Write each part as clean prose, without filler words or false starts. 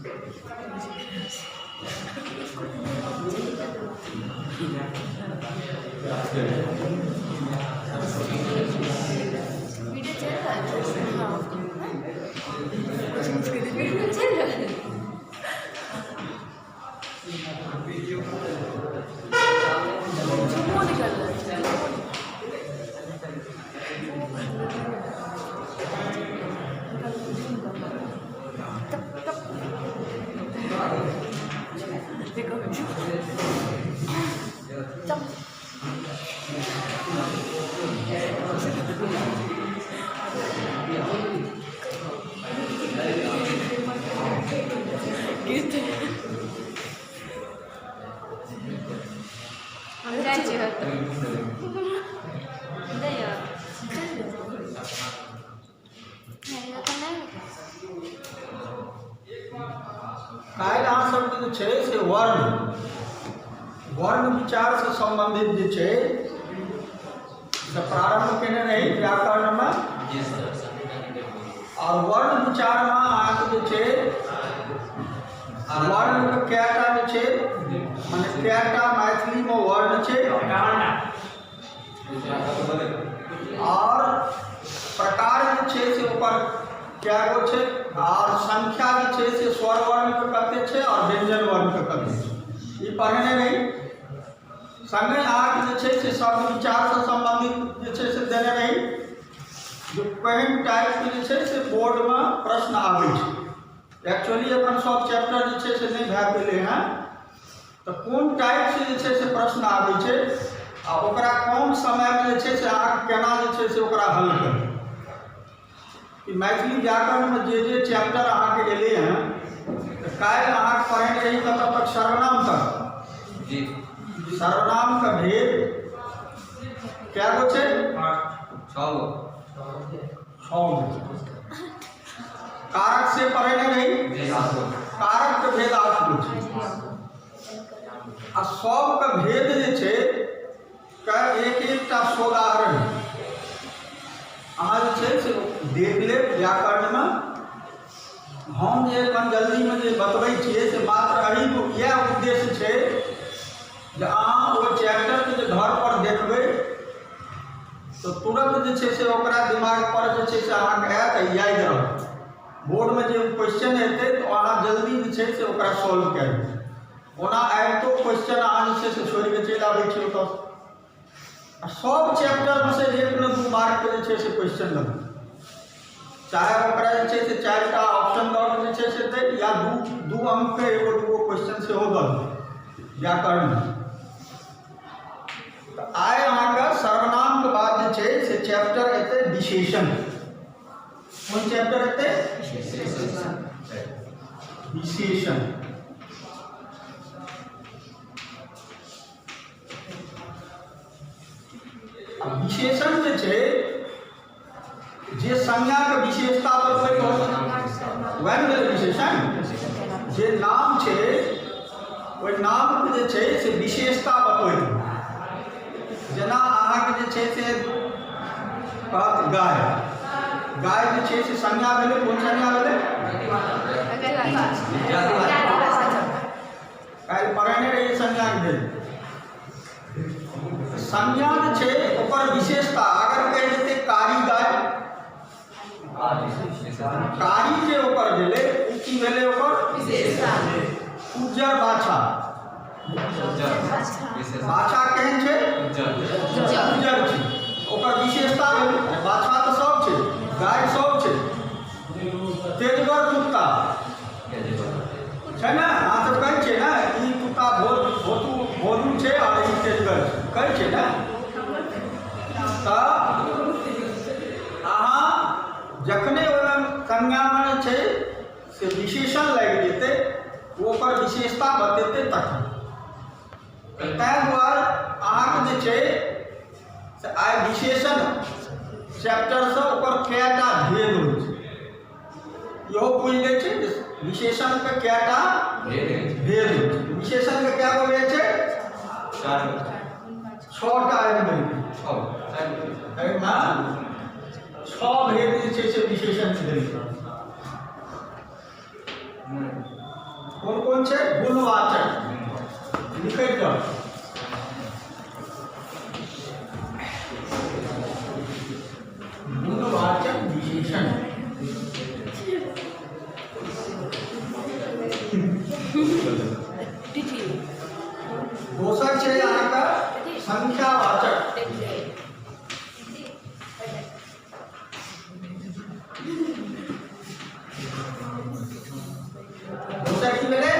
Video चल रहा है। हाँ, वीडियो चल रहा है। झूमो निकल रहा है। देखो चम गिरते। हम जाइ छियै तऽ दैया नहि तऽ नहि। काल्हि अहाँ सबके जे छै से वर्ण वर्ण विचारसँ सम्बन्धित जे छै से प्रारम्भ केने रही व्याकरणमे। जी सर। आओर वर्ण विचारमे अहाँके जे छै वर्णके कएटा जे छै, मने कएटा मैथिलीमे वर्ण छै आओर प्रकार जे छै से ओकर कए गो छै आओर संख्या जे छै से स्वर वर्णके कते छै आओर व्यंजन वर्णके कते छै, ई पढ़ने रही। संगे अहाँके जे छै से शब्द विचारसँ सम्बन्धित जे छै से देने रही जे केहन टाइपके जे छै से बोर्डमे प्रश्न आबै छै। एक्चुअली एखन सब चैप्टर जे छै से नहि भए पेलै हँ, तऽ कोन टाइपसँ जे छै से प्रश्न आबै छै आ ओकरा कम समयमे जे छै से अहाँ केना जे छै से ओकरा हल करबै। ई मैथिली व्याकरणमे जे जे चैप्टर अहाँके एलै हँ, तऽ काल्हि अहाँके पढ़ने रही कतऽ तक? सर्वनाम तक। जी। सर्वनामके भेद कए गो छै? छओ गो। छओ गो। कारक से पढ़ने रही। जी, आठ गो। कारकके भेद 8 गो छै आ सबके भेद जे छै के एक एकटा सोदाहरण अहाँ जे छै से देख लेब व्याकरणमे। हम जे एखन जल्दीमे जे बतबै छियै से मात्र एही इएह उद्देश्य छै जे अहाँ ओहि चैप्टरके जे घर पर देखबै तऽ तुरंत जे छै से ओकरा दिमाग पर जे छै से अहाँके आयत आ याद रहत। बोर्डमे जे क्वेश्चन एतै तऽ अहाँ जल्दी जे छै से ओकरा सॉल्व कए लेबै। ओना आबितो क्वेश्चन अहाँ जे छै से छोड़ि कऽ चलि आबै छियै ओतऽ आ सब चैप्टरमे से एक ने 2 मार्कके जे छै से क्वेश्चन लगतै, चाहे ओकरा जे छै से 4टा ऑप्शन दऽ कऽ जे छै से दै या दू अंकके एगो दूगो क्वेश्चन सेहो दऽ दै व्याकरणमे। तऽ आइ अहाँके सर्वनामके बाद जे छै से चैप्टर एतै विशेषण। कोन चैप्टर एतै? विशेषण। आ विशेषण जे छै जे संज्ञाके विशेषता बतबैत वएह ने भेलै विशेषण। जे नाम छै ओहि नामके जे छै से विशेषता बतबैत, जेना अहाँके जे छै से कहत गाय। गाय जे छै से संज्ञा भेलै। कोन संज्ञा भेलै? काल्हि पढ़ने रहियै संज्ञाके भेल। संज्ञा जे छै ओकर विशेषता अगर कहि देतै कारी गाय, कारी जे ओकर भेलै ओ की भेलै ओकर? विशेषता। उज्जर बाछा। बाछा केहन छै? उज्जर छै, ओकर विशेषता भेलै। बाछा तऽ सब छै, गाय सब छै। तेजगर कुत्ता छै ने, अहाँ सब कहै छियै ने ई कुत्ता भोजू छै आओर ई तेजगर छै, कहै छियै ने? तऽ अहाँ जखने ओहिमे संज्ञामे जे छै से विशेषण लागि जेतै, ओ ओकर विशेषता बतेतै तखन। ताहि दुआरे अहाँके जे छै से आइ विशेषण चैप्टरसँ ओकर कएटा भेद होइ छै इहो पूछि दै छै जे विशेषणके कएटा भेद होइ छै। विशेषणके कए गो भेद छै? 6टा एहिमे। एहिमे 6 भेद जे छै से विशेषणके देल छै। कोन कोन छै? गुणवाचक। लिखैत जाउ। गुणवाचक विशेषण। दोसर छै अहाँके संख्यावाचक। दोसर की भेलै?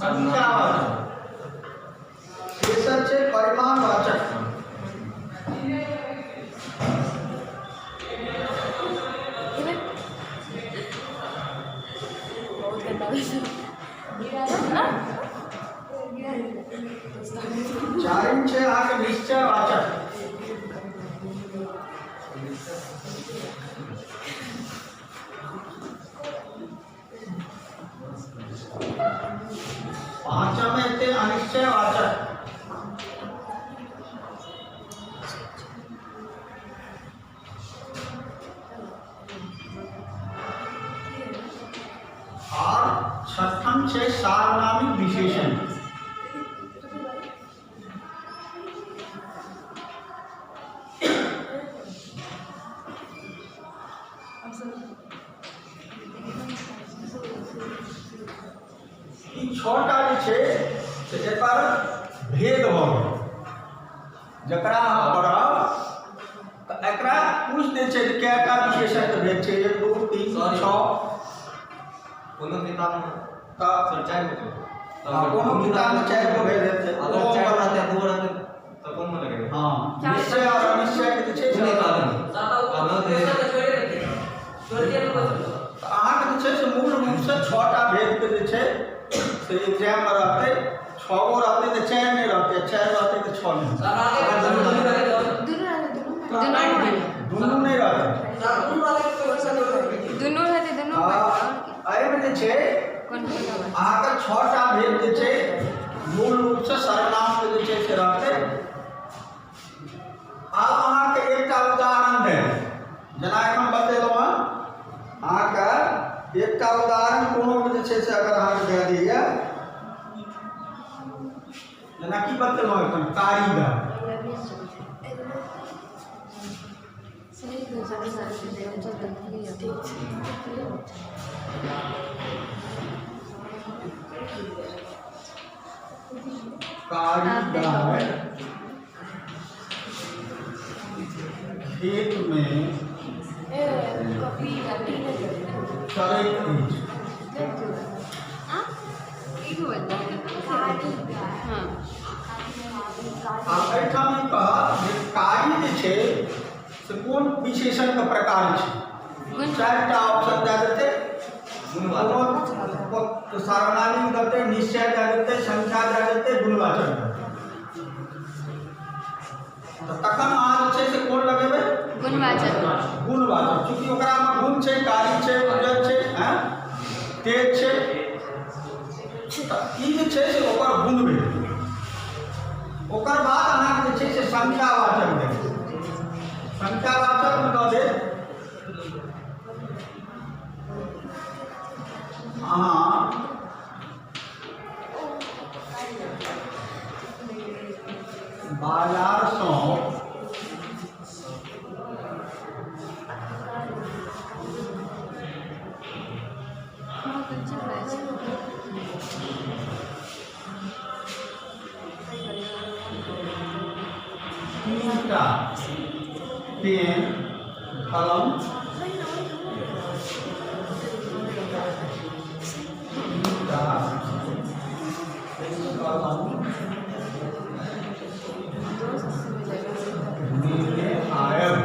संख्यावाचक। तेसर छै परिमाणवाचक। बहुत गंदा। चारिम छै अहाँके निश्चयवाचक। पाँचम एतै अनिश्चयवाचक। और छठम छै सार्वनामिक विशेषण। ई छटा जे छै से एकर भेद भऽ गेल, जकरा अहाँ पढ़ब तऽ एकरा पूछि दै छै जे कएटा विशेषणके भेद छै, 1 2 3 Sorry. 6। कोनो किताबमे तऽ सर 4 गो। हाँ, कोनो किताबमे 4 गो भेद हेतै। अगर 4 रहतै, 2 रहतै तऽ कोन मे लगेबै? हँ, निश्चय और अनिश्चयके जे छै से नहि कहलहुँ। तऽ अहाँके जे छै से मूल रूपसँ 6टा भेदके जे छै से एग्जाममे रहतै। 6 गो रहतै तऽ 4 नहि रहतै, 4 रहतै तऽ 6 नहि। दुनू रहतै, दुनू। दुनू नहि रहतै। दुनू रहतै, दुनू। हँ, एहिमे जे छै कोन कोन? अहाँके 6टा भेद जे छै मूल रूपसँ सर्वनामके जे छै से रहतै। आब अहाँके एकटा उदाहरण देब, जेना एखन बतेलहुँ हँ। अहाँके एकटा उदाहरण कोनो भी जे छै से अगर अहाँके दए दैए, जेना की बतेलहुँ एखन, कारीगर। सही। कारीगर खेतमे चरैत अछि। हाँ। आब एहिठाम ई कहत जे कारी जे छै से कोन विशेषणके प्रकार छै। गुण। 4टा ऑप्शन दए देतै। गुणवाचक। कोनो सार्वनामिक देतै, निश्चय दए देतै, संख्या दए देतै, गुणवाचक दए देतै। तऽ तखन अहाँ जे छै से कोन लगेबै? गुणवाचक। गुणवाचक, चूँकि ओकरामे गुण छै, कारी छै, उज्जर छै, हैं, तेज छै, तऽ ई जे छै से ओकर गुण भेल। ओकर बाद अहाँके जे छै से संख्यावाचक देत। संख्यावाचकमे दऽ देत अहाँ बाजारसँ हाँ, कोन छै? 3टा पेन कलम, 3टा कलम लेने आयब।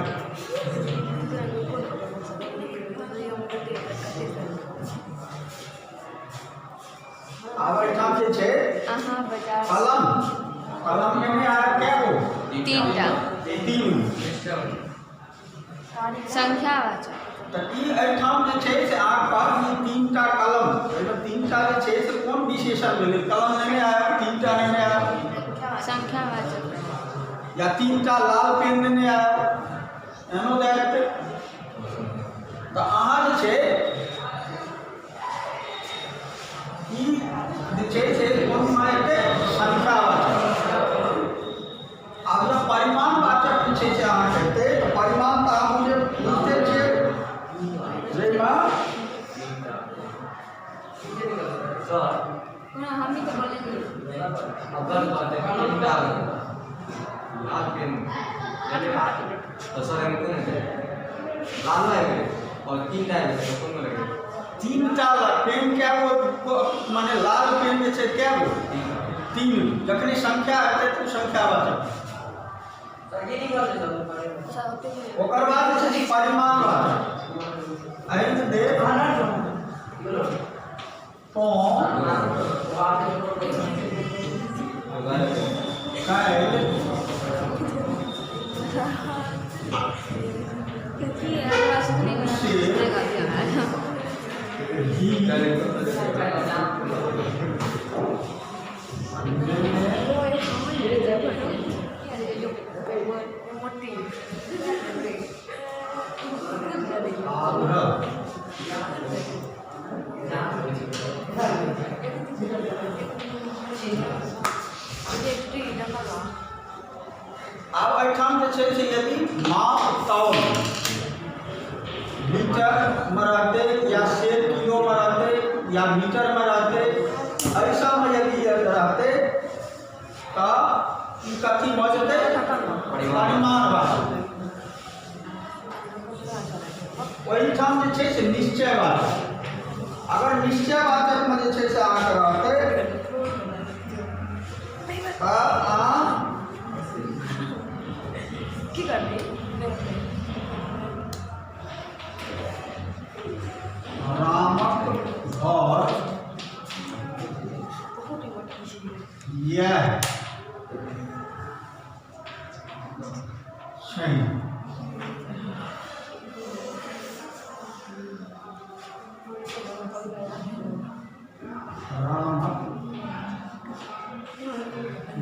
आब एहिठाम जे छै अहाँ बाजार कलम, कलम लेने आयब कै गो? 3टा। 3। संख्यावाचक। तऽ ई एहिठाम जे छै से अहाँ कहब ई 3टा कलम, एहिमे 3टा जे छै से कोन विशेषण भेलै? कलम लेने आयब, 3टा लेने आयब। संख्यावाचक। या 3टा लाल पेन लेने आयब, एहनो दए देतै। तऽ अहाँ जे छै जे छै से कोनमे एतै? संख्यावाचक। आब जब परिमाणवाचक जे छै से अहाँके एतै, तऽ परिमाण तऽ अहाँ बुझिते छियै, जाहिमे सर। कोनो हमही तऽ बोललियै। अगर कहते तीनटा लाल पेन, तो सर एहिमे कोन हेतै? लाल आबि गेलै आओर तीनटा आबि गेलै तऽ कोनमे लगेबै? तीनटा पेन कए गो, माने लाल पेन जे छै कए गो? तीन। जखने संख्या हेतै तऽ ओ संख्यावाचक। ओकर बाद जे छै से परिमाणवाचक। एहिमे देत तोँ काल्हि कथी हमरा सुनै नहि। ही आग्रह। आब एहिठाम जे छै से यदि माप तौल लीटरमे रहतै या सेर किलोमे रहतै या मीटरमे रहतै, एहि सबमे यदि रहतै तऽ ई कथी भऽ जेतै? परिमाणवाचक। ओहिठाम जे छै से निश्चयवाचक। अगर निश्चयवाचकमे जे छै से अहाँके रहतै तऽ अहाँ की करबै? रामक घर इएह छै। रामक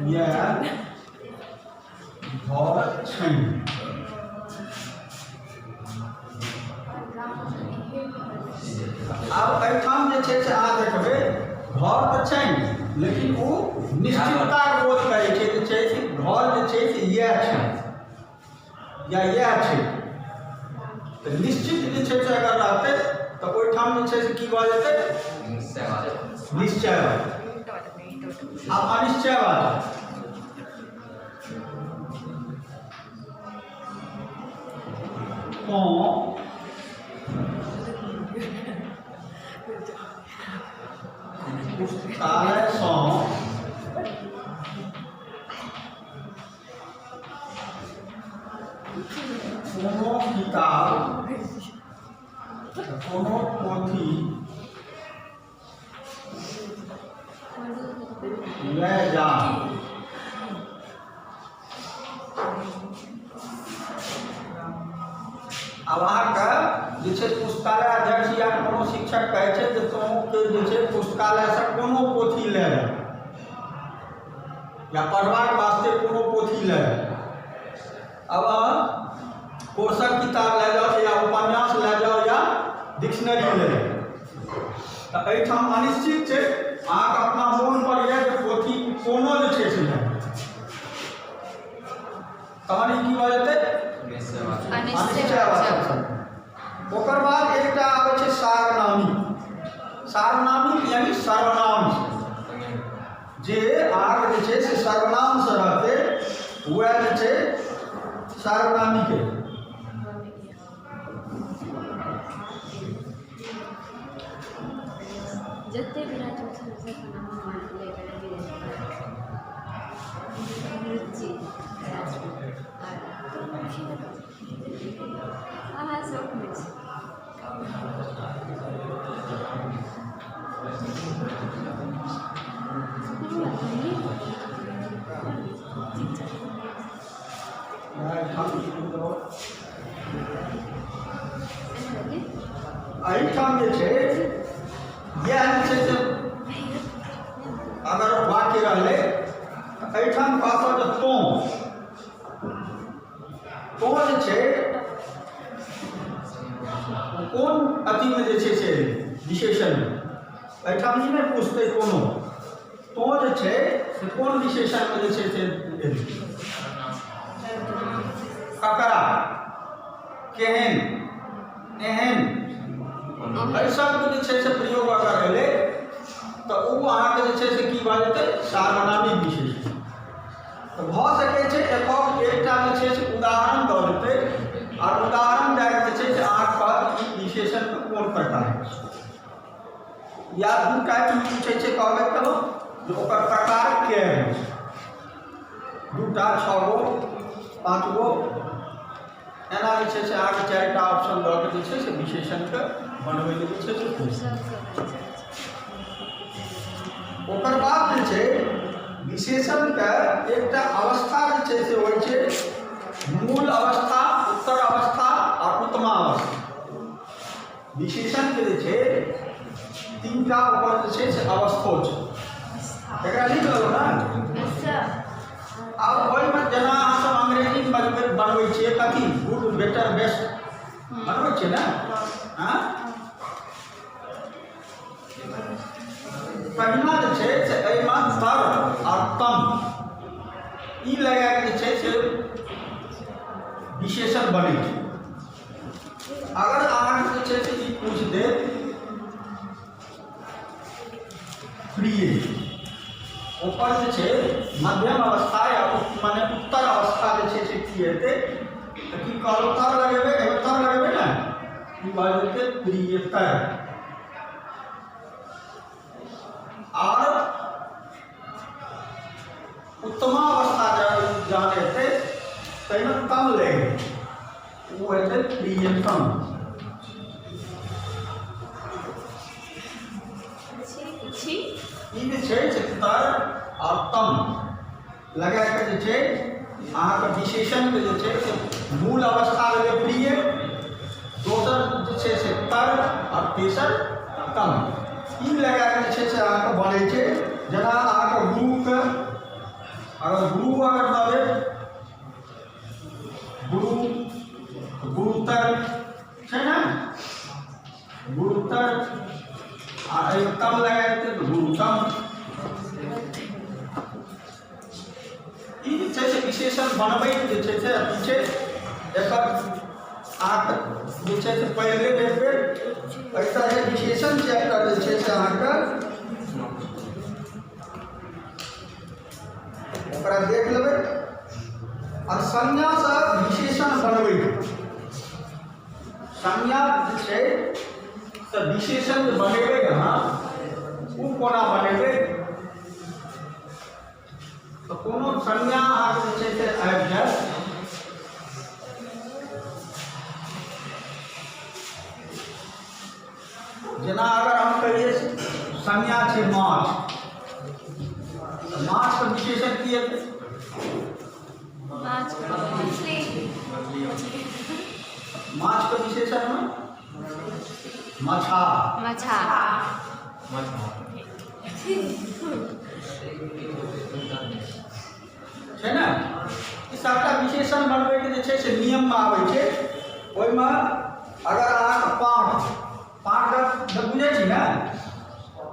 इएह घर छै। आब एहिठाम जे छै से अहाँ देखबै, घर तऽ छै, लेकिन ओ निश्चितताके बोध करै छै जे छै से घर जे छै से इएह छै या इएह छै। तऽ निश्चित जे छै से अगर रहतै तऽ ओहिठाम जे छै से की भऽ जेतै? निश्चयवाचक। निश्चयवाचक। आब अनिश्चयवाचक। तोँ पुस्तकालयसँ कोनो किताब, कोनो पोथी लए जा। आब अहाँके जे छै पुस्तकालय अध्यक्ष या कोनो शिक्षक कहै छै जे तोँ के जे छै पुस्तकालयसँ कोनो पोथी लए जा या पढ़बाक वास्ते कोनो पोथी लए जा। आब अहाँ कोर्सक किताब लए जाउ या उपन्यास लए जाउ या डिक्शनरी लए जाउ, तऽ एहिठाम अनिश्चित छै। अहाँके अपना मोन पर यऽ जे पोथी कोनो जे छै से लए, तहन ई की भऽ जेतै? निश्चयवाचक। अनिश्चयवाचक। ओकर बाद एकटा आबै छै सार्वनामिक। सार्वनामिक यानी सर्वनाम छै। जे अहाँके जे छै से सर्वनामसँ रहतै, वएह जे छै सार्वनामिक। जते भी राजू छै सबके नाम लेकर रुचि अहाँ सब होइ छै। एहिठाम जे छै इएह जे छै से अगर वाक्य रहलै तऽ एहिठाम कहतऽ जे तोँ तोँ जे छै कोन अथीमे जे छै से विशेषणमे। एहिठाम ई नहि पूछतै कोनो। तो जे छै से कोन विशेषणमे जे छै से एलै? ककरा, केहन, एहन, एहि सबके जे छै से प्रयोग अगर एलै तऽ ओ अहाँके जे छै से की भऽ जेतै? सार्वनामिक विशेषण। तऽ भऽ सकै छै एकटा जे छै से उदाहरण दऽ देतै आ उदाहरण दए कऽ जे छै से अहाँके कहत ई विशेषणके कोन प्रकार छै, या दू टाइपमे पूछै छै, कहबे केलहुँ जे ओकर प्रकार के होइ छै, 2टा, 6 गो, 5 गो, एना जे छै से अहाँके 4टा ऑप्शन दऽ कऽ जे छै से विशेषणके बनबै लए जे छै से पूछै। ओकर बाद जे छै विशेषणके एकटा अवस्था जे छै से होइ छै मूल अवस्था, उत्तर अवस्था आ उत्तमा अवस्था। विशेषणके जे छै 3टा ओकर जे छै से अवस्थो छै, एकरा लिख लेलहुँ ने। आब ओहिमे जेना अहाँ सब अंग्रेजीमे बनबै छियै कथी, गुड, बेटर, बेस्ट बनबै छियै ने? हँ, पहिना जे छै से एहिमे तर आ तम ई लगा कऽ जे छै से विशेषण बनै छै। अगर अहाँके जे छै से ई पूछि देत प्रिय, ओकर जे छै मध्यम अवस्था या माने उत्तर अवस्था जे छै से की हेतै, तऽ की कहलहुँ? तर लगेबै, एहिमे तर लगेबै ने, ई भऽ जेतै प्रियतर। आर उत्तमावस्था जहन हेतै ताहिमे तम लागि ओ हेतै प्रियतम। ई जे छै से तर आओर तम लगा कऽ जे छै अहाँके विशेषणके जे छै से मूल अवस्था भेलै प्रिय, दोसर जे छै से तर आओर तेसर तम, ई लगा कऽ जे छै से अहाँके बनै छै। जेना अहाँके गुरुके अगर गुरु अगर दऽ देत गुरु, गुरुतर छै ने, गुरुतर आ एहिमे तम लगा देतै तऽ गुरुतम। ई जे छै से विशेषण बनबैके जे छै से अथी छै, एकर अहाँके जे छै से पढ़ि लेब एक बेर। एहि तरहे विशेषण चैप्टर जे छै से अहाँके ओकरा देख लेबै। आ संज्ञासँ विशेषण बनबैके, संज्ञा जे छै से विशेषण जे बनेबै अहाँ, ओ कोना बनेबै? तऽ कोनो संज्ञा अहाँके जे छै से आबि जायत, जेना अगर हम कहियै संज्ञा छै माछ, तऽ माछके विशेषण की हेतै? माछके विशेषणमे मछा। मछा। छै ने? ई सबटा विशेषण बनबैके जे छै से नियममे आबै छै। ओहिमे अगर अहाँके पाँच, पाँच तऽ बुझै छी ने,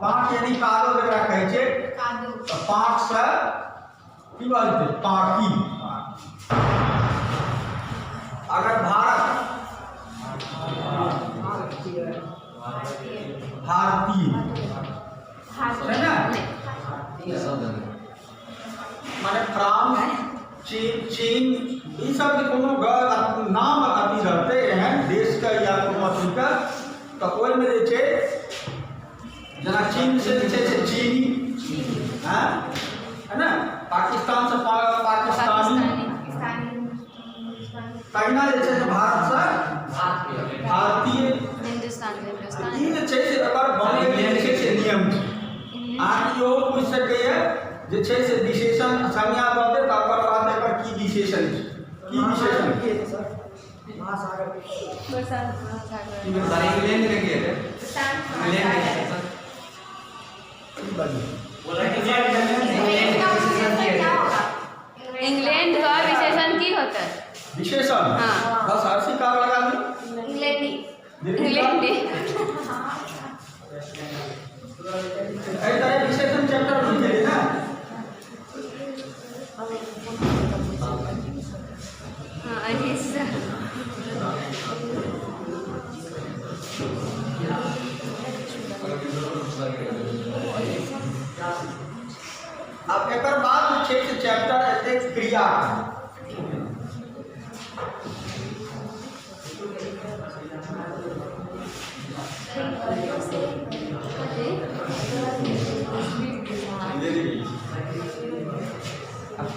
पाँच यानी कादो जकरा कहै छै, तऽ पाँचसँ की भऽ जेतै? पाँकी। अगर भारत, भारतीय छै ने, माने फ्रांस, चीन, ई सब जे कोनो नाम अथी रहतै एहन देशके या कोनो अथीके, तऽ ओहिमे जे छै जेना चीन से जे छै से चीनी, हँ है ने, पाकिस्तान से पाकिस्तानी, तहिना जे छै से भारत से भारतीय, हिंदुस्तान। ई जे छै से एकर बनबैके जे छै से नियम छै। अहाँके इहो पूछि सकैए जे छै से विशेषण संज्ञा दऽ देत, ओकर बाद एकर की विशेषण छै, की विशेषण? सर इंग्लैंड में गए थे, इंग्लैंड में सर। इंग्लैंड का विशेषण की होता है? विशेषण? हाँ। बस हर्षी कार लगा दी। इंग्लैंडी। इंग्लैंडी। एहि तरह विशेषण चैप्टर बुझि गेलियै ने? छै से चैप्टर एतै क्रिया।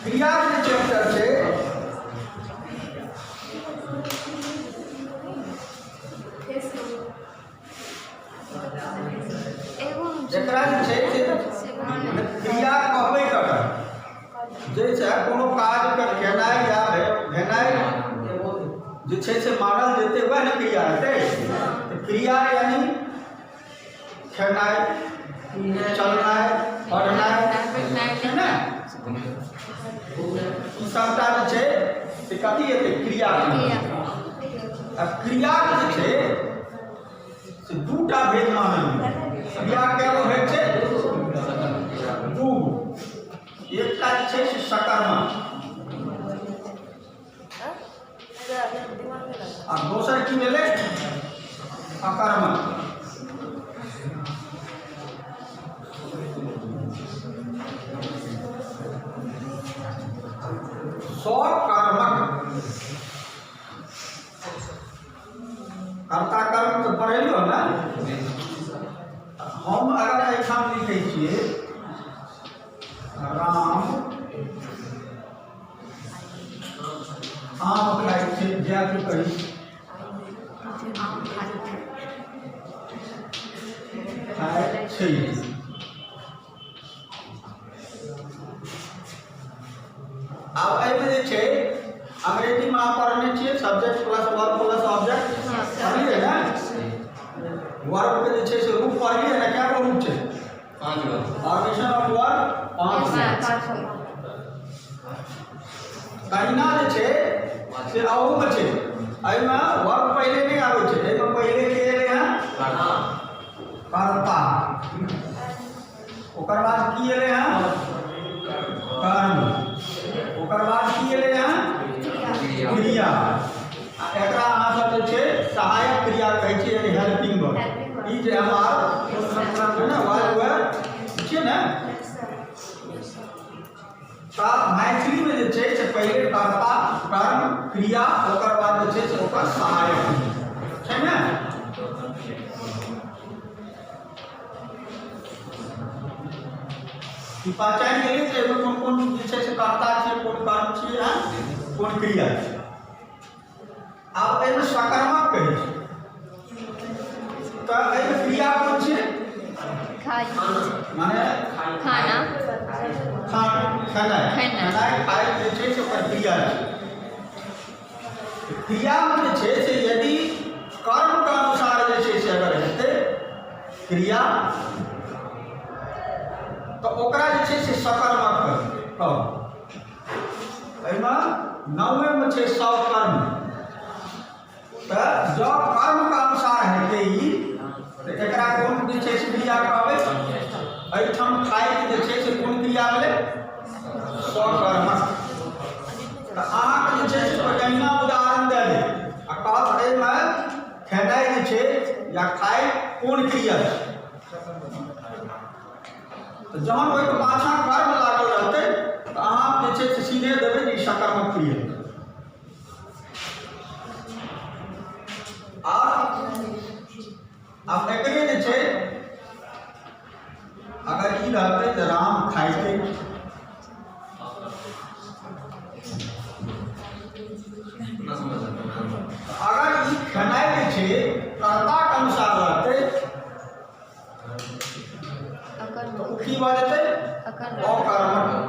क्रिया के चैप्टर छै एकरा जे छै से क्रिया कहबै ककर, जैसे कोनो काज के केनाइ या भेनाइ जे छै से मानल जेतै वएह ने क्रिया हेतै। तऽ क्रिया यानी खेनाइ, चलनाइ, पढ़नाइ छै ने, ई सबटा जे छै से कथी हेतै? क्रिया। आ क्रियाके जे छै से दूटा भेद मानल गेलै। क्रिया कए गो भेद छै? दू। एकटा जे छै से सकर्मक आ दोसर की भेलै? अकर्मक। सकर्मक कर्ता कर्म तऽ पढ़ेलियो ने। हम अगर एहिठाम लिखै छियै राम आम खाइ छै, जाय के कही खाइ छै। आब एहिमे जे छै अंग्रेजीमे अहाँ पढ़ने छियै subject plus verb plus object, पढ़लियै ने? वर्ब के जे छै से रूप पढ़लियै ने? कए गो रूप छै? 5 गो। फॉर्मेशन ऑफ वर्ब 5 गो। तहिना जे छै से अहूमे छै। एहिमे वर्ब पहिले नहि आबै छै, एहिमे पहिले के एलै हँ? कर्ता। ओकर बाद की एलै हँ? कर्म। ओकर बाद की एलै हँ? क्रिया। आ एकरा अहाँ सब जे छै सहायक क्रिया कहै छियै, यानी हेल्पिंग वर्ब। ई जे हमार है ने वर्ब वह छियै ने। तऽ मैथिलीमे जे छै से पहिले कर्ता, कर्म, क्रिया, ओकर बाद जे छै से ओकर सहायक छै ने। ई पहचानि गेलियै जे एहिमे कोन कोन जे छै से कर्ता छियै, कोन कर्म छियै आ कोन क्रिया छियै। आब एहिमे सकर्मक कहै छै, तऽ एहिमे क्रिया कोन छियै? माने खाना, खेनाइ। खेनाइ खाइ जे छै से ओकर क्रिया छै। क्रियामे जे छै से यदि कर्मके अनुसार जे छै से अगर हेतै क्रिया तऽ ओकरा जे छै से सकर्मक कहब। एहिमे नौवेमे छै सकर्म। तऽ जँ कर्मके अनुसार हेतै ई तऽ एकरा कोन जे छै से क्रिया कहबै? एहिठाम खाइके जे छै से कोन क्रिया भेलै? सकर्मक। तऽ अहाँके जे छै से एहिना उदाहरण दए देब आ कहत एहिमे खेनाइ जे छै या खाइ कोन क्रिया छै, तऽ जहन ओहिके पाछाँ कर्म लागल रहतै तऽ अहाँ जे छै से सीधे देबै जे ई सकर्मक क्रिया। आर आब एकरे जे छै अगर ई रहतै तऽ राम खाइते अगर ई खेनाइ जे छै कर्ताके अनुसार रहतै तऽ ओ की भऽ जेतै? अकर्मक।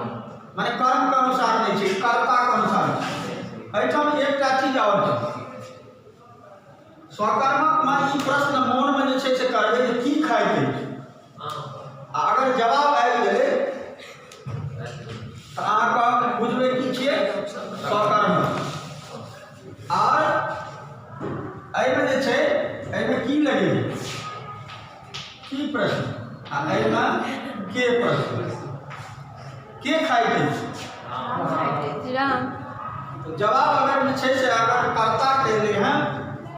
माने कर्मके अनुसार नहि छै, कर्ताके अनुसार छै। एहिठाम एकटा चीज आओर छै, स्वकर्मकमे ई प्रश्न मोनमे जे छै से करबै जे की खाइत अछि, आ अगर जवाब आबि गेलै तऽ अहाँके बुझबै की छियै? स्वकर्मक। आर एहिमे जे छै एहिमे की लगेबै? की प्रश्न, आ एहिमे के प्रश्न। के खाइत अछि? राम। जवाब अगर जे छै से अगर कर्ता के एलै हँ